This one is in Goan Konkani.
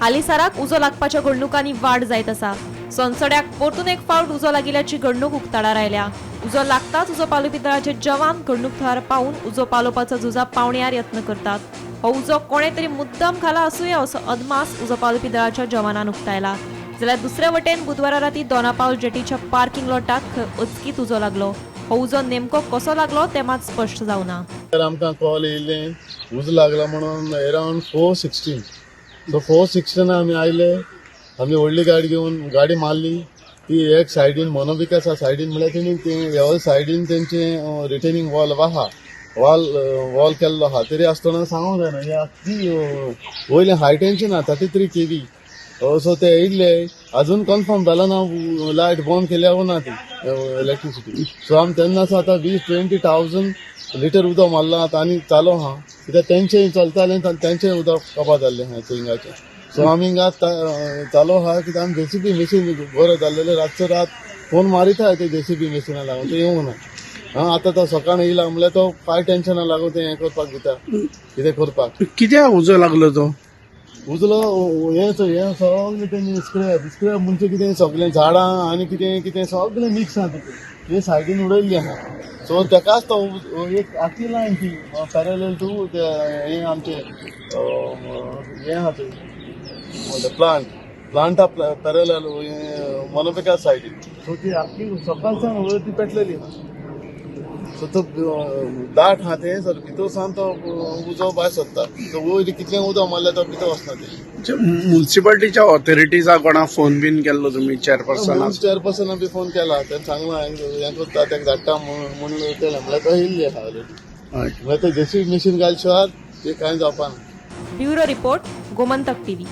हालींसाराक उजो लागपाच्या घडणुकांनी वाड जायत आसा. सोनसड्याक परतून एक फावट उजो लागिल्ल्याची घडणूक उक्ताडार आयल्या. उजो लागताच उजो पालोवपी दळाचे जवान घडणूक थळार पावून उजो पालोवपाचो झुजा पावण्यार यत्न करतात. हो उजो कोणे तरी मुद्दम घाला आसुये असो अदमास उजो पालोवपी दळाच्या जवानान उक्तायला. जाल्यार दुसरे वटेन बुधवारा राती दोनापावल जेटीच्या पार्किंग लॉटाक खंय अचकीत उजो लागलो. हो उजो नेमको कसो लागलो तें मात स्पश्ट जावना. तर आमकां कॉल येयल्ले उजो लागला म्हणून अरावंड 4:16. सो 4:16 आमी आयले. आमी व्हडली गाडी घेवन गाडी मारली ती एक सायडीन मनोविकासा सायडीन, म्हणल्यार तेणी ते ह्या सायडीन तेंचे रिटेनिंग वॉल आहा, वॉल वॉल केल्लो आहा. तरी आसतना सांगूंक जायना हे ती वयलें हाय टेन्शन आहा, 33 केवी. सो ते येयल्ले, अजून कन्फर्म जालां ना लायट बंद केल्या ना ती इलेक्ट्रिसिटी. सो आमी तेन्नाच आतां 20,000 लिटर उदक मारलां आतां आनी चालू आहा, कित्याक तेंचें चलतालें आनी तेंचें उदक कपात जाल्लें आहा हिंगाचें. सो आमी हिंगा चालू आहा, कित्याक आमी जेसीबी मशीन बरें जाल्लेलें. रातचो रात फोन मारीत आहा ते जेसीबी मशिना लागून, ते येवंक ना. आं, आतां तो सकाळ येयला म्हणल्यार तो फायर टेन्शना लागून तें हें करपाक दिता कितें करपाक. कित्याक उजो लागलो तो? उजलो हें हें सगळें तेंचे स्क्रॅप स्क्रॅप म्हणजे कितें, सगळें झाडां आनी कितें कितें सगळें मिक्स आहा. तितून हे सायडीन उडयल्ली आहा. सो तेकाच तो एक आखी लायन ती पॅरलल टू हें आमचें हें आहा थंय प्लांट, प्लांटा पॅरलल मनोपिका सायडीन. सो ती आखी सकाळ सावन वयर ती पेटलेली आहा. सो तो दाट आहा तें सर भितर सावन तो उजो भायर सोदता. सो वयर कितलें उदक मारल्यार तो भितर वचना तें. म्युन्सिपाल्टीच्या ऑथॉरिटीजा कोणाक फोन बीन केल्लो तुमी, चेअरपर्सना? चेअरपर्सना बी फोन केला. तेणें सांगलां हें करता, ताका धाडटा म्हणून केलें. म्हणल्यार तो येयल्ली आहा ऑलरेडी. म्हणल्यार ते जेसीबी मशीन घाल शिवाय ते कांय जावपा ना. Bureau report, Gomantak TV.